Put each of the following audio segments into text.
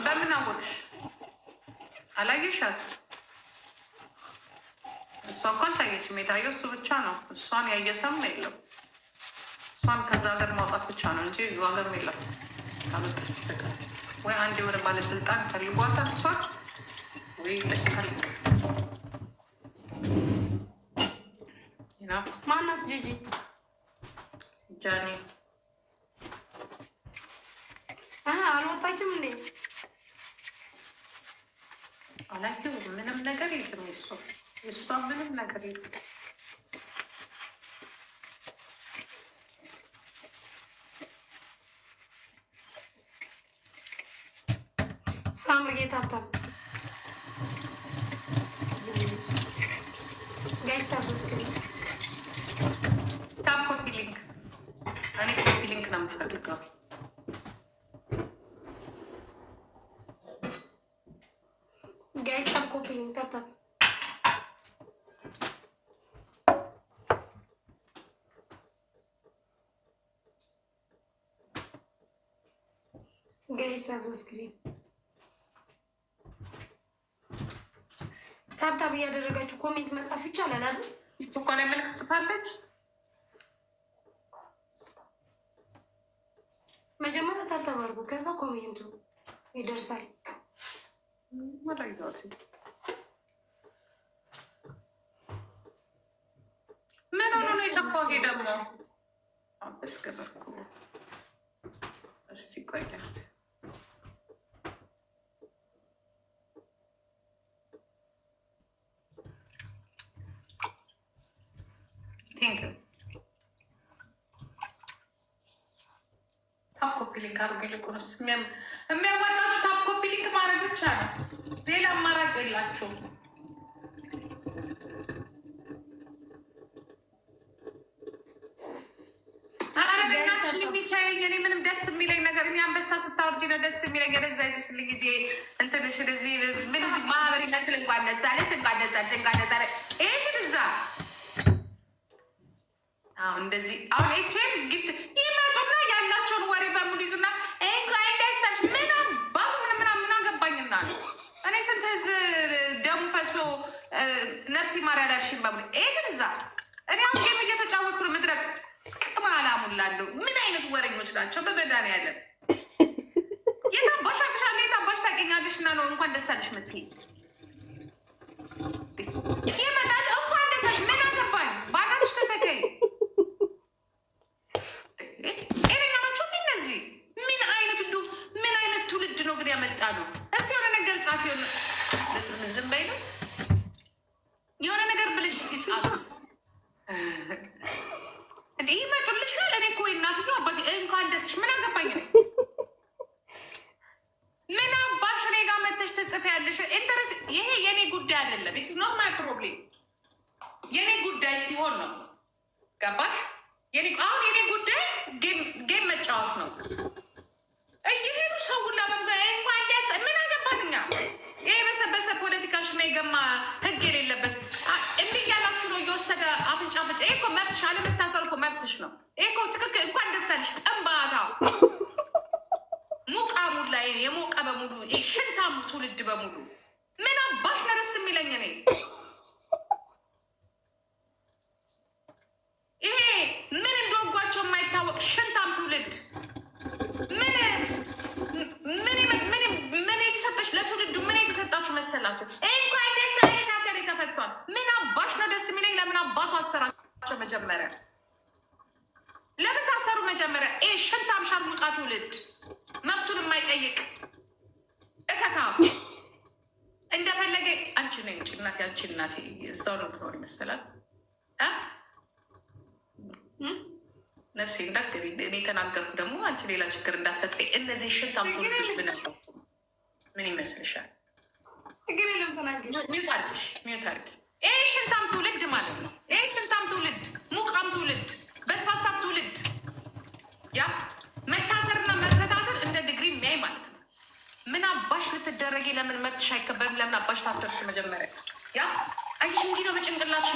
በምን አወቅሽ? አላየሻት? እሷ እኮ አልታየችም። የታየው እሱ ብቻ ነው። እሷን ያየ ሰም የለም። እሷን ከዛ ሀገር ማውጣት ብቻ ነው እንጂ ዋገም የለም። ካመጣች በስተቀር ወይ አንድ የሆነ ባለስልጣን ፈልጓታል እሷን ወይ ለቃልቅ። ማናት ጂጂ? ጃኒ። አልወጣችም እንዴ? አላየሁም። ምንም ነገር የለም። የእሷ ምንም ነገር የለም። ሳምር tap tap guys, tap screen. Tap copy link። እኔ copy link ነው የምፈልገው። Guys, tap copy link, tap tap. Guys, tap screen, tap tap እያደረጋችሁ comment መጻፍ ይቻላል አይደል? እኮ ላይ መልዕክት ጽፋለች። መጀመሪያ tap tap አድርጉ፣ ከዛ comment ኡ ይደርሳል። ምን ሆኖ ነው የጠፋው? ይሄ ደግሞ አበስ ገበርኩ። እስቲ ቆያት። Thank you. Tap copy link አድርጉ። ይልቁንስ የሚያዋጣችሁ tap copy link ማድረግ ብቻ ነው። ሌላ አማራጭ የላችሁም። ኧረ በእናትሽ የሚታየኝ እኔ ምንም ደስ የሚለኝ ነገር እኔ አንበሳ ስታወርጂ ነው ደስ የሚለኝ። ወደዛ ይዘሽልኝ ጊዜ እንትንሽ እዚህ ምን እዚህ ማህበር ይመስል እንኳን ደስ አለሽ፣ እንኳን ደስ አለሽ፣ እንኳን ደስ አለሽ። ይሄ እዛ አሁን እንደዚህ አሁን ኤችኤም gift ይመጡና ያላቸውን ወሬ በሙሉ ይዙና እንኳን ደስ አለሽ ምን አባቱ ምን ምን ምን አገባኝና ነው። እኔ ስንት ህዝብ ደሙ ፈሶ ነፍስ ይማር ያላልሽኝ በሙሉ ይሄ እዛ እኔ አሁን game እየተጫወትኩ ነው። ምድረ ቅማላሙላለሁ። ምን አይነት ወሬኞች ናቸው? በመድኃኒዓለም የታባሽ አቅሻለሁ የታባሽ ታውቂኛለሽ እና ነው እንኳን ደስ አለሽ የምትይኝ ይመጣል። እንኳን ደስ አለሽ ምን አገባኝ? በአናትሽ ተተከይ። ጤነኛ ናቸው እነዚህ? ምን አይነት እንዱ ምን አይነት ትውልድ ነው ግን ያመጣ ነው? እስቲ የሆነ ነገር ጻፊ። የሆነ ዝም በይ ነው የሆነ ነገር ብለሽ እስቲ ጻፊ። እንደ ይመጡልሻል። እኔ እኮ እናትዬ አባቴ እንኳን ደስሽ ምን አገባኝ ነው ምን አባሽ እኔ ጋር መተሽ ትጽፊያለሽ? Interest ይሄ የኔ ጉዳይ አይደለም። It's not my problem። የኔ ጉዳይ ሲሆን ነው ገባሽ? አሁን የኔ ጉዳይ game መጫወት ነው። እየሄዱ ሰው ሁላ እንኳን ደስ ምን አገባን እኛ። ይሄ የበሰበሰ ፖለቲካሽ እና የገማ ህግ የሌለበት እንዲህ እያላችሁ ነው እየወሰደ አፍንጫ ፍጫ። ይሄ እኮ መብትሽ፣ አለመታሰር እኮ መብትሽ ነው። ይሄ እኮ ትክክል። እንኳን ደስ አለሽ ጥንባታው ሙቃሙ ላይ የሞቀ በሙሉ ሽንታሙ ትውልድ በሙሉ ምን አባሽ ነው ደስ የሚለኝ እኔ። ይሄ ምን እንደወጓቸው የማይታወቅ ሽንታም ትውልድ ምን ምን ምን የተሰጠች ለትውልዱ ምን የተሰጣችሁ መሰላችሁ? እንኳን ደስ አለሽ አከሌ ተፈቷል። ምን አባሽ ነው ደስ የሚለኝ? ለምን አባቱ አሰራቸው መጀመሪያ? ለምን ታሰሩ መጀመሪያ? ይሄ ሽንታም ሸርሙጣ ትውልድ መብቱን የማይጠይቅ እከካ እንደፈለገ አንቺ ነኝ እናቴ፣ አንቺ እናቴ እዛው ነው ትኖር ይመስላል። ነፍሴ እንዳትገቢ እኔ የተናገርኩ ደግሞ አንቺ ሌላ ችግር እንዳትፈጥሪ። እነዚህ ሽንታም ትውልዶች ምን ይመስልሻል? Mute አድርጊሽ፣ mute አድርጊ። ይሄ ሽንታም ትውልድ ማለት ነው። ይሄ ሽንታም ትውልድ፣ ሙቃም ትውልድ፣ በስባሳ ትውልድ ያ መታሰርና መፈታተን እንደ ዲግሪ የሚያይ ማለት ነው። ምን አባሽ ልትደረጊ? ለምን መብትሽ አይከበርም? ለምን አባሽ ታሰርሽ? መጀመሪያ ያ አይሽ እንዲህ ነው በጭንቅላትሽ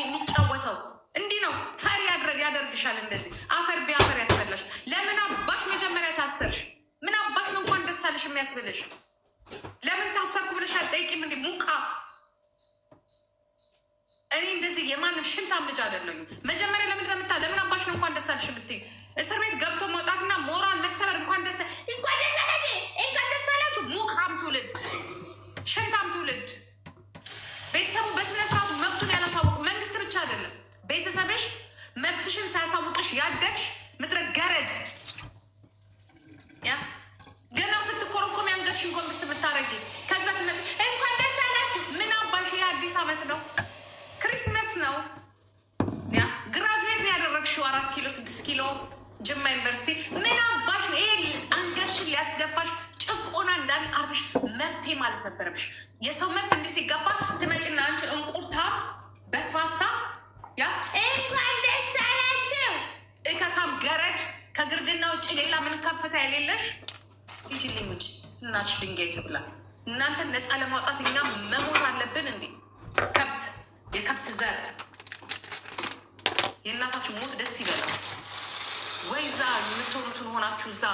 የሚጫወተው። እንዲህ ነው ፈሪ ያደርግሻል። እንደዚህ አፈር ቢያፈር ያስፈላሽ። ለምን አባሽ መጀመሪያ ታሰርሽ? ምን አባሽ ነው እንኳን ደስ አለሽ? የሚያስብልሽ? ለምን ታሰርኩ ብለሽ አትጠይቂም እንዴ? ሙቃ እኔ እንደዚህ የማንም ሽንታም ልጅ አይደለሁም። መጀመሪያ ለምንድን ነው ለምን አባሽ ነው እንኳን ደስ አለሽ የምትይኝ? እስር ቤት ገብቶ መውጣትና ሞራል መሰበር እንኳን ደስ አላችሁ፣ እንኳን ደስ አላችሁ። ሙቃም ትውልድ፣ ሽንታም ትውልድ፣ ቤተሰቡ በስነ ስርዓቱ መብቱን ያላሳወቅ መንግስት ብቻ አይደለም፣ ቤተሰብሽ መብትሽን ሳያሳውቅሽ ያደግሽ ምድረ ገረድ፣ ያ ገና ስትኮረኮም ያንገትሽን ጎንብስ የምታረጊ፣ ከዛ ትመጥ እንኳን ደስ አላችሁ። ምን አባሽ፣ ይሄ አዲስ ዓመት ነው፣ Christmas ነው። ያ graduate ነው ያደረግሽው 4 ኪሎ 6 ኪሎ ጅማ ዩኒቨርሲቲ። ምን አባሽ ነው ይሄ አንገትሽን ሊያስደፋሽ ጭቆና እንዳለ አርፈሽ መብቴ ማለት ነበረብሽ። የሰው መብት እንዲህ ሲገፋ ትመጭና አንቺ እንቁርታ በስባሳ ያ እንኳን ደስ አላችሁ እከካም ገረድ፣ ከግርድና ውጭ ሌላ ምን ከፍታ የሌለሽ፣ ሂጂልኝ ውጭ እናትሽ ድንጋይ ትብላ። እናንተን ነፃ ለማውጣት እኛ መሞት አለብን እንዴ? ከብት፣ የከብት ዘር፣ የእናታችሁ ሞት ደስ ይበላት። ወይ እዛ የምትሆኑትን ሆናችሁ እዛ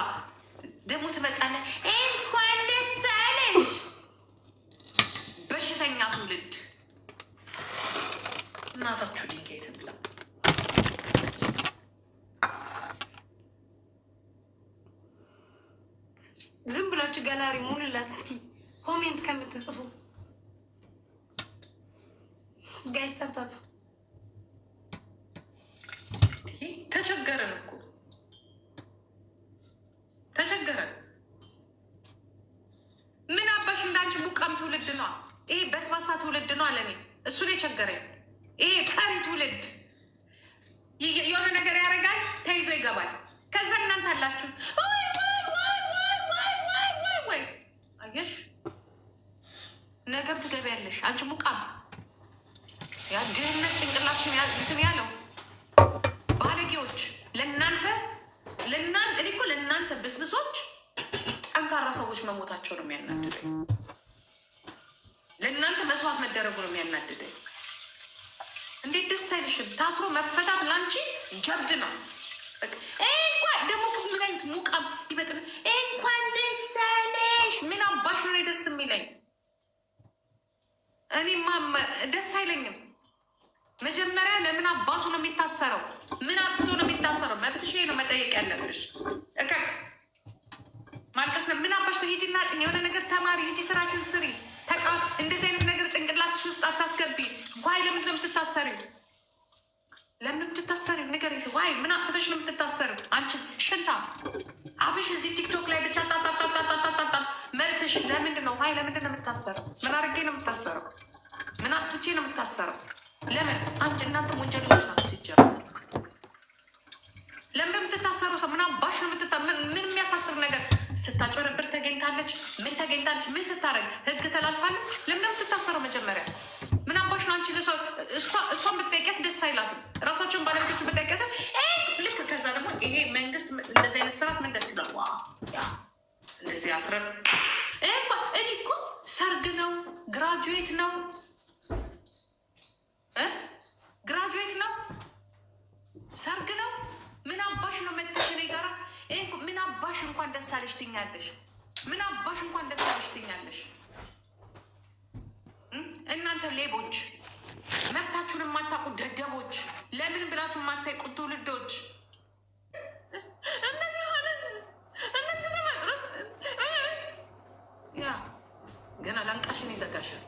ደግሞ ትመጣለህ። እንኳን ደስ አለሽ በሽተኛ ትውልድ፣ እናታችሁ ድንጋይ ትብላ። ዝም ብላችሁ ጋላሪ ሙሉላት እስኪ comment ከምትጽፉ guys፣ tap tap። ተቸገረን እኮ፣ ተቸገረን። ምን አባሽ እንዳንቺ ቡቃም ትውልድ ነው ይሄ፣ በስባሳ ትውልድ ነው አለኔ። እሱን የቸገረኝ ይሄ ፈሪ ትውልድ የሆነ ነገር ያደርጋል፣ ተይዞ ይገባል። ከዛ እናንተ አላችሁ ወይ ወይ ወይ ወይ ወይ ወይ ወይ ወይ። አየሽ፣ ነገም ትገቢያለሽ። አንቺ ሙቃም፣ ያ ድህነት ጭንቅላትሽን እንትን ያለው ባለጌዎች፣ ለእናንተ እኔ እኮ ለእናንተ ብስብሶች ጠንካራ ሰዎች መሞታቸው ነው የሚያናድደኝ። ለእናንተ መስዋዕት መደረጉ ነው የሚያናድደኝ። እንዴት ደስ አይልሽም? ታስሮ መፈታት ለአንቺ ጀብድ ነው። በቃ እንኳን ደግሞ ምን አይነት ሙቃም ይመጥ፣ እንኳን ደስ አለሽ። ምን አባሽ ነው ደስ የሚለኝ? እኔማ ደስ አይለኝም። መጀመሪያ ለምን አባቱ ነው የሚታሰረው? ምን አጥፍቶ ነው የሚታሰረው? መብትሽ ይሄ ነው መጠየቅ ያለብሽ። እከክ ማልቀስ ነው። ምን አባሽ ነው? ሂጂና አጥኚ፣ የሆነ ነገር ተማሪ፣ ሂጂ ስራሽን ስሪ። ተቃ እንደዚህ አይነት ነገር ጭንቅላትሽ ውስጥ አታስገቢ። Why፣ ለምንድን ነው የምትታሰሪው? ለምን የምትታሰሪው? ንገሪኝ። Why፣ ምን አጥፍተሽ ነው የምትታሰሪው? አንቺ ሽንታ አፍሽ እዚህ ቲክቶክ ላይ ብቻ ጣጣጣጣጣጣ። መብትሽ ለምንድን ነው? Why፣ ለምንድን ነው የምታሰረው? ምን አድርጌ ነው የምታሰረው? ምን አጥፍቼ ነው የምታሰረው? ለምን አንቺ እናንተ ወንጀለኞች ናቸው ሲጀመር። ለምን የምትታሰረው? ሰው ምን አባሽ ነው ምን የሚያሳስር ነገር ስታጭበረብር ተገኝታለች? ምን ተገኝታለች? ምን ስታደርግ ህግ ተላልፋለች? ለምን የምትታሰረው? መጀመሪያ ምን አባሽ ነው አንቺ ለሰው እሷን ብትጠይቂያት ደስ አይላትም። ራሳቸውን ባለቤቶቹ ብትጠይቂያት ልክ ከዛ ደግሞ ይሄ መንግስት እንደዚህ አይነት ስርዓት ምን ደስ ይላል? ዋ ያ እንደዚህ አስረን እኔ እኮ ሰርግ ነው፣ graduate ነው፣ graduate ነው፣ ሰርግ ነው። ምን አባሽ ነው መተሽ እኔ ጋራ ምን አባሽ እንኳን ደስ አለሽ ትኛለሽ? ምን አባሽ እንኳን ደስ አለሽ ትኛለሽ? እናንተ ሌቦች፣ መብታችሁን የማታውቁ ደደቦች፣ ለምን ብላችሁ የማታውቁ ትውልዶች፣ እነዚህ ሆነ እነዚህ ያ ገና ላንቃሽን ይዘጋሻል።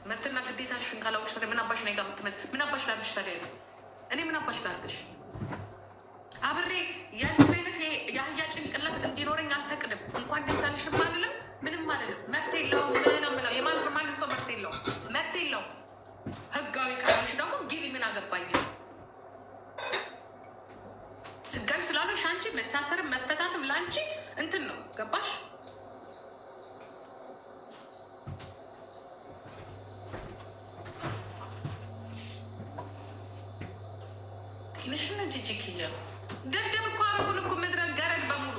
መብትና ግዴታሽን ካላወቅሽ ታዲያ ምን አባሽ ነው ጋር ምን አባሽ ላድርግሽ ታዲያ? እኔ ምን አባሽ ላድርግሽ? አብሬ ያንቺን አይነት የአህያ ጭንቅላት እንዲኖረኝ አልፈቅድም። እንኳን ደስ አለሽም አልልም፣ ምንም አልልም። መብት የለውም። ምን ነው የምለው? የማስር ማንም ሰው መብት የለውም፣ መብት የለውም። ህጋዊ ካልሆንሽ ደግሞ ግቢ፣ ምን አገባኝ? ህጋዊ ስላልሆንሽ አንቺ መታሰርም መፈታትም ለአንቺ እንትን ነው። ገባሽ? ትንሽነ ጂጂ ክያ ደደብ እኮ አረጉን እኮ ምድረ ገረድ በሙሉ፣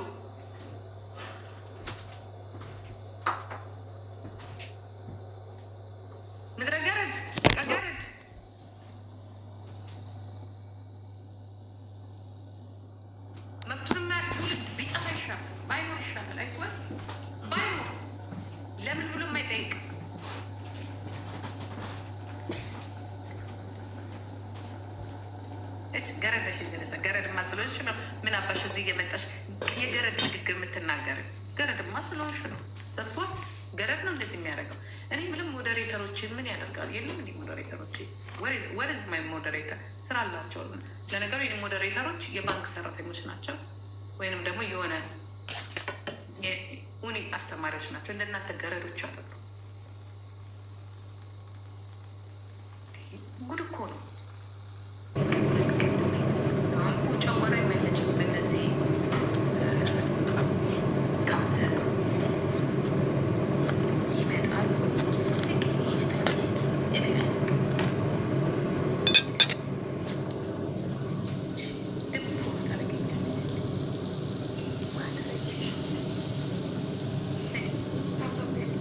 ምድረ ገረድ፣ በቃ ገረድ። መብቱን የማያውቅ ትውልድ ቢጠፋ ይሻላል፣ ባይኖር ይሻላል። I swear። ለምን ብሎ የማይጠይቅ። እች ገረደሽ የተነሳ ገረድማ ስለሆንሽ ነው። ምን አባሽ እዚህ እየመጣሽ የገረድ ንግግር የምትናገር? ገረድማ ስለሆንሽ ነው። That's why ገረድ ነው እንደዚህ የሚያደርገው። እኔ ምንም moderator ኦች ምን ያደርጋሉ? የለም እንዲ moderator ኦች፣ where's my moderator? ስራ አላቸው። ለነገሩ የኔ moderator ኦች የባንክ ሰራተኞች ናቸው፣ ወይንም ደግሞ የሆነ uni አስተማሪዎች ናቸው። እንደናንተ ገረዶች አይደሉ። ጉድ እኮ ነው። አሁን ጨጓራ የማይፈጭም በእነዚህ ከብት ይመጣሉ። ደግሞ follow ታደርገኛለች። ማድረግሽ Tap tap guys።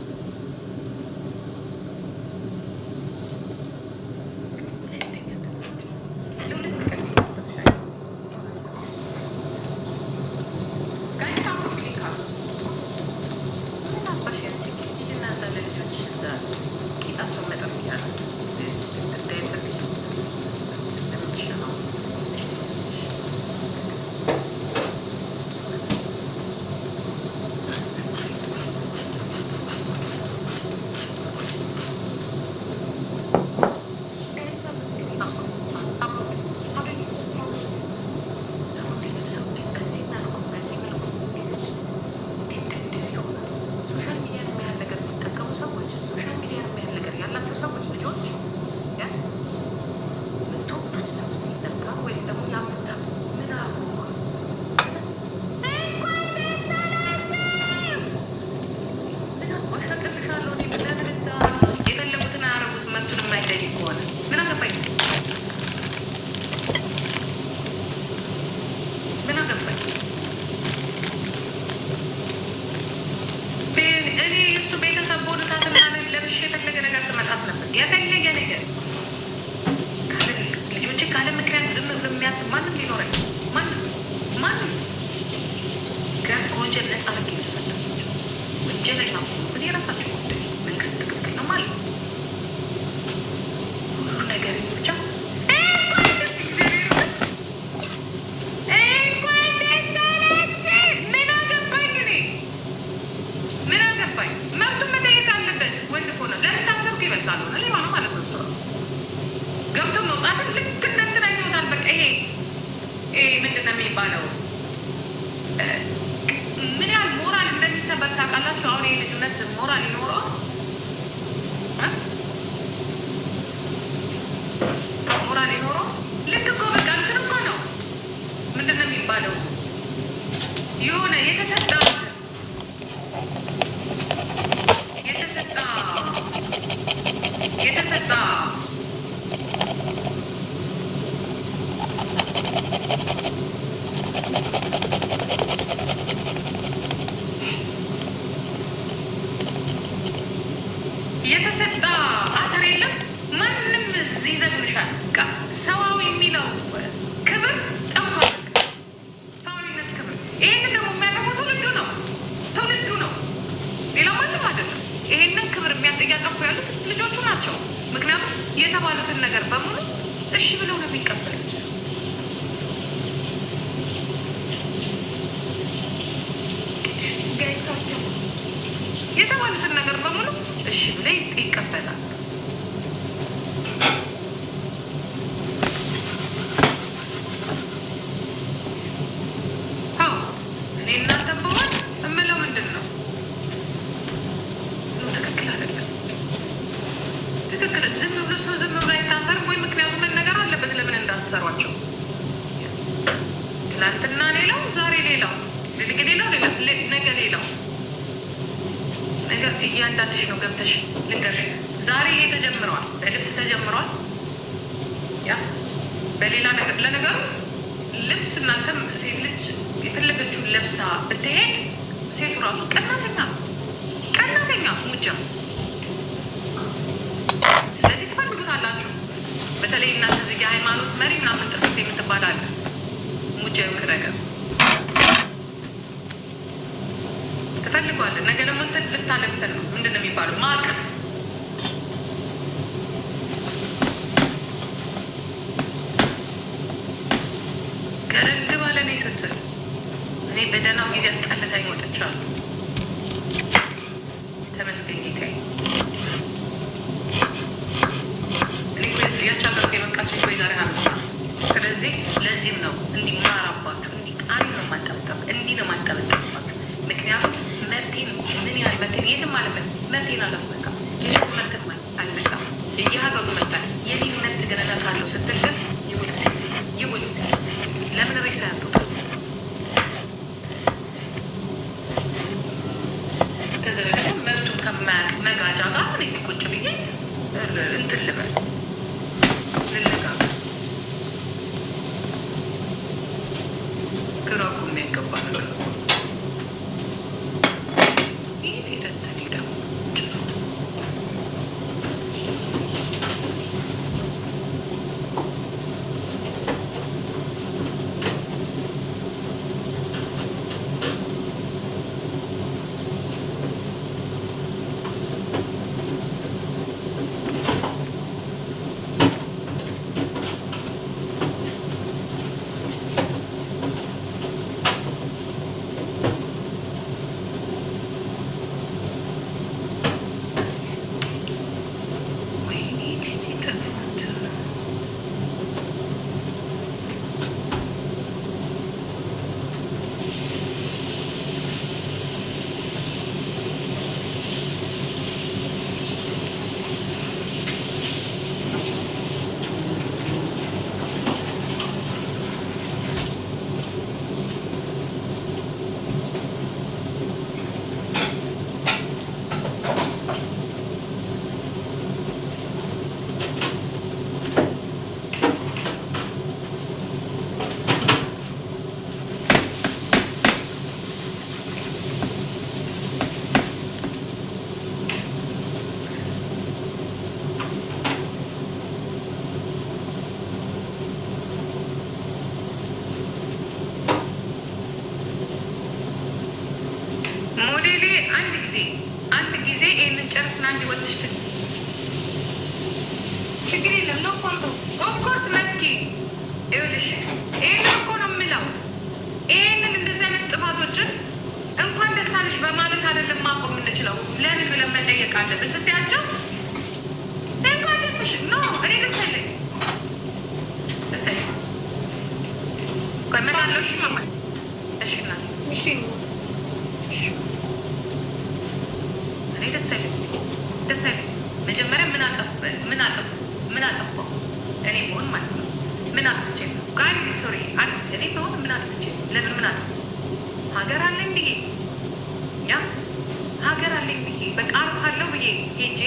ሁለተኛ እንዳትመጪ። ለ2 ቀን guys tap click አሉ። ምን አባሽ ያንቺ ሂጂና እዛ ለልጆችሽ እዛ ቂጣቸውን መጠርጊያ ዳይፐር ለምትሸናው Guys, tap screen። አብረን ስራ guys። እንዴት ሰው እንዴት በዚህ መልኩ እንዴት ደደብ ይሆናል? Social media ን የሚያህል ነገር የሚጠቀሙ ሰዎች፣ social media ን የሚያህል ነገር ያላቸው ሰዎች ልጆች ያ የምትወዱት ሰው ሲነካ ወይም ደግሞ ያምታ ምን አርጎ ከዛ እንኳን ደስ አላችሁ ምን አባሽ አቀልሻለሁ እኔ። ለምን እዛ የፈለጉትን አያረጉት? መብቱን የማይጠይቅ ከሆነ ምን አገባኝ? ምን አገባኝ? እኔ የእሱ ቤተሰብ በሆነ ሰዓት ምናምን ለብሼ የፈለገ ነገር ትመጣት ነበር። የፈለገ ነገር ልጆቼ ካለ ምክንያት ዝም ብሎ የሚያስብ ማንም ሊኖረኝ ማንም ማንም ሰው ምክንያት ከወንጀል ነፃ አድርጌ ነው ያሳደግኳቸው። ወንጀለኛ ከሆኑ ግን የራሳቸው ጉዳይ፣ መንግስት ትክክል ነው ማለት ነው። ሁሉ ነገር ብቻ እንኳን ደስ እግዚአብሔር እንኳን ደስ አላችሁ። ምን አገባኝ እኔ፣ ምን አገባኝ? መብቱን መጠየቅ አለበት። ወንድ ከሆነ ለምን ታሰርኩ ይበል፣ ካልሆነ ሌባ ነው ማለት ነው። እሱ ራሱ ገብቶ መውጣትን ልክ እንደ እንትን አይቶታል። በቃ ይሄ ምንድን ነው የሚባለው? ምን ያህል ሞራል እንደሚሰበር ታውቃላችሁ? አሁን ይሄ ልጅ እውነት ሞራል ይኖረዋል? እ? ሞራል ይኖረዋል? ልክ እኮ በቃ እንትን እኮ ነው። ምንድን ነው የሚባለው? የሆነ የተሰጣ እንትን የተሰጣ የተሰጣ አተር የለም። ማንም እዚህ ይዘግንሻል። በቃ ሰዋዊ የሚለው ክብር ጠፍቷል። በቃ ሰዋዊነት ክብር። ይሄንን ደግሞ የሚያጠፋው ትውልዱ ነው፣ ትውልዱ ነው፣ ሌላ ማንም አይደለም። ይሄንን ክብር እያጠፉ ያሉት ልጆቹ ናቸው። ምክንያቱም የተባሉትን ነገር በሙሉ እሺ ብለው ነው የሚቀበሉት። Guys, tap tap። የተባሉትን ነገር በሙሉ እሺ ብለው ይቀበላሉ። አዎ እኔ እናንተ በሆን እምለው ምንድን ነው? ትክክል አይደለም። ትክክል ዝም ብሎ ሰው ዝም ብሎ አይታሰርም ወይ? ምክንያቱ መነገር አለበት ለምን እንዳሰሯቸው። ትናንትና ሌላው፣ ዛሬ ሌላው፣ ነገ ሌላው፣ ነገ ሌላው ነገር እያንዳንድሽ ነው ገብተሽ ልንገርሽ። ዛሬ ይሄ ተጀምረዋል፣ በልብስ ተጀምረዋል፣ ያ በሌላ ነገር። ለነገሩ ልብስ እናንተም ሴት ልጅ የፈለገችውን ለብሳ ብትሄድ ሴቱ ራሱ ቀናተኛ ነው፣ ቀናተኛ ሙጃ። ስለዚህ ትፈልጉታላችሁ። በተለይ እናንተ እዚህ የሃይማኖት መሪ ምናምን ጥቅስ የምትባል አለ ሙጃ ይውክ ነገር ትፈልገዋለህ። ነገ ደግሞ እንትን ልታለብሰን ነው። ምንድን ነው የሚባለው? ማቅ። ገደል ግባ ለእኔ ስትል እኔ በደህናው ጊዜ አስጠልታኝ ወጥቻለሁ። ተመስገን ጌታዬ። እኔ እኮ ያች ሀገር እኮ የበቃችኝ እኮ የዛሬ 5 ዓመት። ስለዚህ ለዚህም ነው እንዲህ ማራባችሁ፣ እንዲህ ቃሪ ነው ማጠብጠብ፣ እንዲህ ነው ማጠበጠብባችሁ። ምክንያቱም መብቴን ምን ያህል መብቴን የትም አለበት መብቴን አላስነካም፣ የሰው መብትም አልነካም። የሀገሩ መብት አለ። የኔን መብት ግን እነካለሁ ስትል ግን ይውልስ ይውልስ ለምን ሬሳ ያንጡጣ ከዛ ላይ ደግሞ መብቱን ከማያውቅ መጋጃ ጋር እኔ እዚህ ቁጭ ብዬ እንትን ልበል ልነጋገር? ግራ እኮ የሚያገባ ነገር እኮ ነው። የት ሄደ እንትን ደግሞ ጭሩ? ወይኔ ጂጂ ጠፋች። ሞዴሌ አንድ ጊዜ ይሄንን ጨርስና አንድ ወጥሽ ችግር የለም ነው ኮርዶ። Of course መስኪ፣ ይኸውልሽ ይሄንን እኮ ነው የምለው። ይሄንን እንደዚህ አይነት ጥፋቶችን እንኳን ደስ አለሽ በማለት አይደለም ማቆም የምንችለው። ለምን ብለን መጠየቅ አለብን። ስትያቸው እንኳን ደስሽ no፣ እኔ ደስ አይለኝም። ደስ አይለኝም። ቆይ እመጣለሁ። እሺ ማማ፣ እሺ እናቴ። እሺ። እኔ ደስ አይለኝም፣ ደስ አይለኝም። መጀመሪያ ምን አጠፍ ምን አጠፍ ምን አጠፋው? እኔ ብሆን ማለት ነው ምን አጥፍቼ ነው? አንድ sorry፣ አንድ እኔ ብሆን ምን አጥፍቼ ነው? ለምን ምን አጠፍ? ሀገር አለኝ ብዬ፣ ያ ሀገር አለኝ ብዬ በቃ አርፋለሁ ብዬ ሄጄ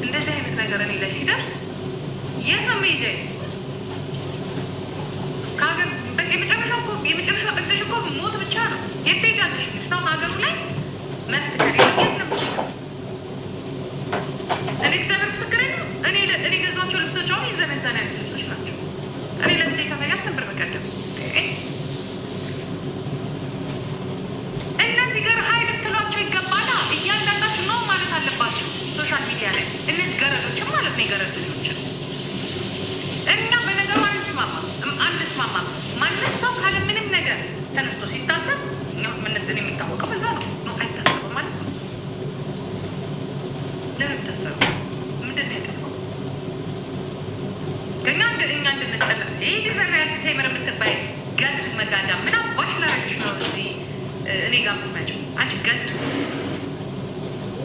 እንደዚህ አይነት ነገር እኔ ላይ ሲደርስ የት ነው የምሄጀው? ከሀገር በቃ የመጨረሻው እኮ የመጨረሻው ጥግሽ እኮ ሞት ብቻ ነው። የት ትሄጃለሽ? ሰው ሀገሩ ላይ መብት ከሌለው የት ነው የምትሄደው? እኔ እግዚአብሔር ምስክሬ ነው። እኔ የገዛኋቸው ልብሶች አሁን የዘነዘን አይነት ልብሶች ናቸው። እኔ ለልጄ ሳሳያት ነበር በቀደም። እነዚህ ጋር ሀይ ልትሏቸው ይገባላ። እያንዳንዳችሁ ነው ማለት አለባችሁ። Social media ላይ እነዚህ ገረዶችን ማለት ነው፣ የገረድ ልጆችን እና በነገሩ አንስማማም አንስማማም። ማንም ሰው ካለ ምንም ነገር ተነስቶ ሲታሰር እኛ የምታወቀው በዛ ነው። No፣ አይታሰርም ማለት ነው። ለምን ታሰሩ? ምንድን ነው ያጠፋው? ከኛ እኛ እንድንጠላ ይህ ጀዘራ ያቺ ቴምር የምትባይ ገልቱ መጋጃ ምን አባሽ ላረግሽ ነው እዚህ እኔ ጋር የምትመጪው? አንቺ ገልቱ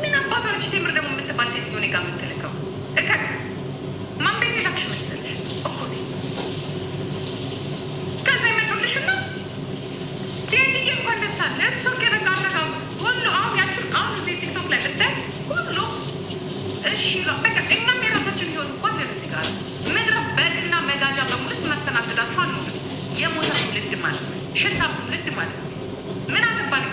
ምን አባቷ ነች ቴምር ደግሞ የምትባል ሴትዮ እኔ ጋር የምትልከው? እከክ ማን ቤት የላክሽ መሰለሽ? እኮቴ ከዛ ይመጡልሽና ጄጂዬ እንኳን ደስ አለ እሱ okay፣ በቃ አረጋጉት። ሁሉ አሁን ያችን አሁን እዚህ ቲክቶክ ላይ ብታይ ሁሉ እሺ ይሏል። በቃ እኛም የራሳችን ህይወት እኮ አለን እዚህ ጋር። ምድረ በግና መጋጃ በሙሉ ስናስተናግዳችሁ አንኖርም። የሞተ ትውልድ ማለት ነው፣ ሽንታም ትውልድ ማለት ነው። ምን አገባን?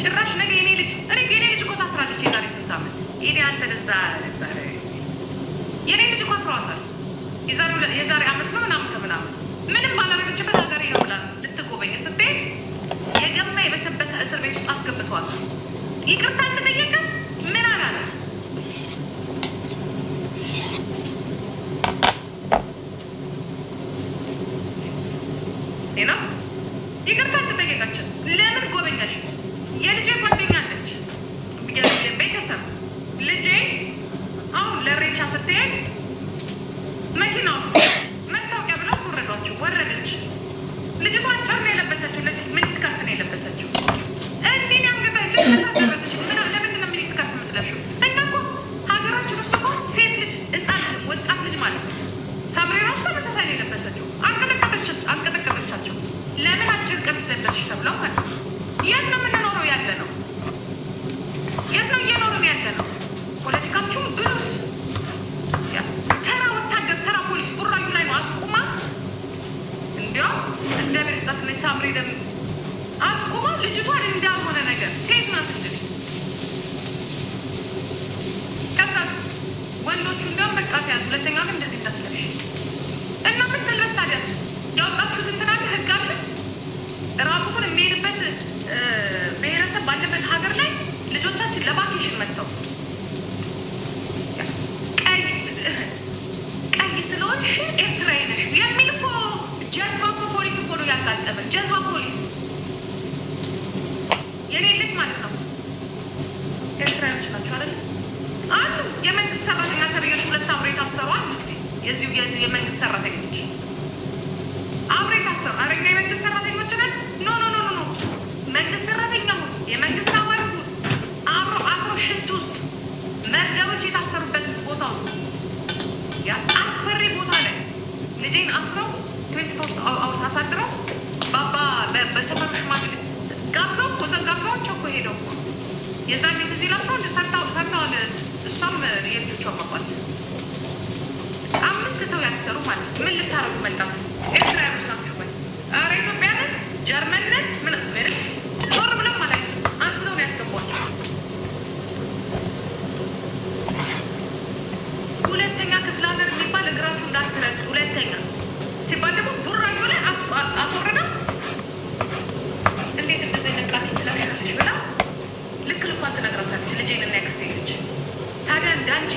ጭራሽ ነገ የኔ ልጅ፣ እኔ የኔ ልጅ እኮ ታስራለች የዛሬ ስንት ዓመት። ይሄ አንተ ለዛ ለዛ የኔ ልጅ እኮ አስረዋታል። የዛሬ ዓመት ነው ምናምን ከምናምን ምንም ባላደረገችበት ሀገሬ ነው ብላ ልትጎበኝ ስትሄድ አስገብተዋታል። ይቅርታ አልተጠየቀም። ምን አላለ? ነው ይቅርታ አልተጠየቀችም። ለምን ጎበኛሽ? የልጄ ጓደኛ አለች፣ ቤተሰብ ልጄ አሁን ለሬቻ ስትሄድ መኪና ውስጥ መታወቂያ ብለው አስወረዷቸው። ወረደች። ልጅቷ አጭር ነው የለበሰችው፣ ለዚህ miniskirt ነው የለበሰችው። እንዲህ አንገታ ልጅቷ ደረሰች። ለምንድን ነው miniskirt የምትለብሺው? እኛ እኮ ሀገራችን ውስጥ እኮ ሴት ልጅ ሕፃን ወጣት ልጅ ማለት ነው። ሳምሬ ራሱ ተመሳሳይ ነው የለበሰችው። አንቀጠቀጠቻቸው። ለምን አጭር ቀሚስ ለበስሽ ተብለው ማለት ነው። የት ነው የምንኖረው ያለ ነው? የት ነው እየኖርን ያለ ነው? ፖለቲካችሁን ብሉት። ተራ ወታደር ተራ ፖሊስ ቡራዩ ላይ ነው አስቁማ፣ እንዲያውም እግዚአብሔር ስጣት ሳምሬ ደም አስቁማ ልጅቷን እንዳልሆነ ነገር፣ ሴት ናት እንግዲህ። ከዛ ወንዶቹ እንዲያውም በቃ ተያዙ። ሁለተኛ ግን እንደዚህ እንዳትለብሽ እና ምን ትልበስ ታዲያ? ያወጣችሁት እንትን አለ፣ ህግ አለ። ራቁቱን የሚሄድበት ብሔረሰብ ባለበት ሀገር ላይ ልጆቻችን ለ vacation መጥተው ቀይ ስለሆንሽ ኤርትራዊ ነሽ የሚል እኮ ጀዝባ እኮ ፖሊስ እኮ ነው ያጋጠመን። ጀዝባ ፖሊስ የኔ ልጅ ማለት ነው። ኤርትራዊዎች ናቸው አይደለ? አሉ የመንግስት ሰራተኛ ተብዬዎች ሁለት አብሮ የታሰሩ አሉ። እዚህ የዚሁ የመንግስት ሰራተኞች አብሮ የታሰሩ። ኧረ እኛ የመንግስት ሰራተኞች ነን። No, no, no, no። መንግስት ሰራተኛ ሁን፣ የመንግስት አባል ሁን፣ አብሮ አስረው ሽንት ውስጥ መርደሮች የታሰሩበት ቦታ ውስጥ፣ ያ አስፈሪ ቦታ ላይ ልጄን አስረው 24 hours አሳድረው ባባ በሰፈሩ ሽማግሌ ጋብዘው እኮ ጋብዘዋቸው እኮ ሄደው እኮ የዛኔ ትዝ ይላቸዋል። ሰርተዋል። እሷም የልጆቿ አባት አምስት ሰው ያሰሩ ማለት ነው። ምን ልታረጉ መጣችሁ? ኤርትራውያኖች ናችሁ ወይ? ኧረ ኢትዮጵያንን ጀርመንን ምንም ዞር ብለም አላዩትም። አንስተው ነው ያስገቧቸው። ሁለተኛ ክፍለ ሀገር የሚባል እግራችሁ እንዳትረግጡ ሁለተኛ ሲባል ደግሞ ቡራዩ ላይ አስወረዳ። እንዴት እንደዚህ አይነት ቀሚስ ትለብሻለሽ ብላ ልክ ልኳን ትነግራታለች። ልጄን እና ያክስቴ ልጅ ታዲያ እንዳንቺ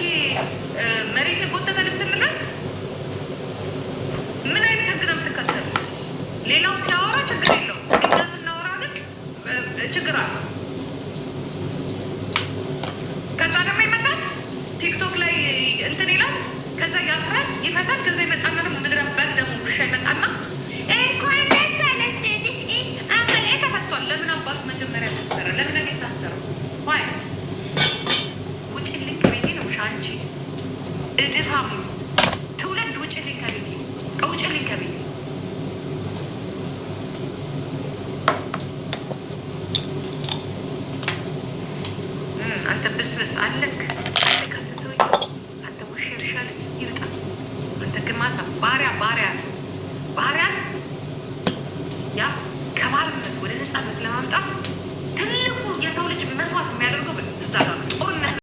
መሬት የጎተተ ልብስ እንልበስ? ምን አይነት ህግ ነው የምትከተሉት? ሌላው ሲያወራ ችግር የለውም፣ እኛ ስናወራ ግን ችግር አለ። ከዛ ደግሞ ይመጣል ቲክቶክ ላይ እንትን ይላል። ከዛ ያስራል፣ ይፈታል። ከዛ ይመጣና ደግሞ ምድረ በግ ደግሞ ውሻ ይመጣና እንኳን ደስ አለሽ ጂጂ አመሌ ተፈቷል። ለምን አባቱ መጀመሪያ ታሰረ? ለምን እኔ ታሰረ? Why? ውጭልኝ ከቤቴ ነው አንቺ እድፋም ትውልድ፣ ውጭልኝ ከቤቴ፣ ውጭልኝ ከቤቴ። አንተ ብስብስ አለክ አለክ፣ አንተ ሰውዬ፣ አንተ ውሻ፣ ውሻ ልጅ ይውጣ። አንተ ግማታ ባሪያ፣ ባሪያ ባሪያን ያ ከባርነት ወደ ነፃነት ለማምጣት ትልቁ የሰው ልጅ መስዋዕት የሚያደርገው እዛ ጋር ነው። ጦርነት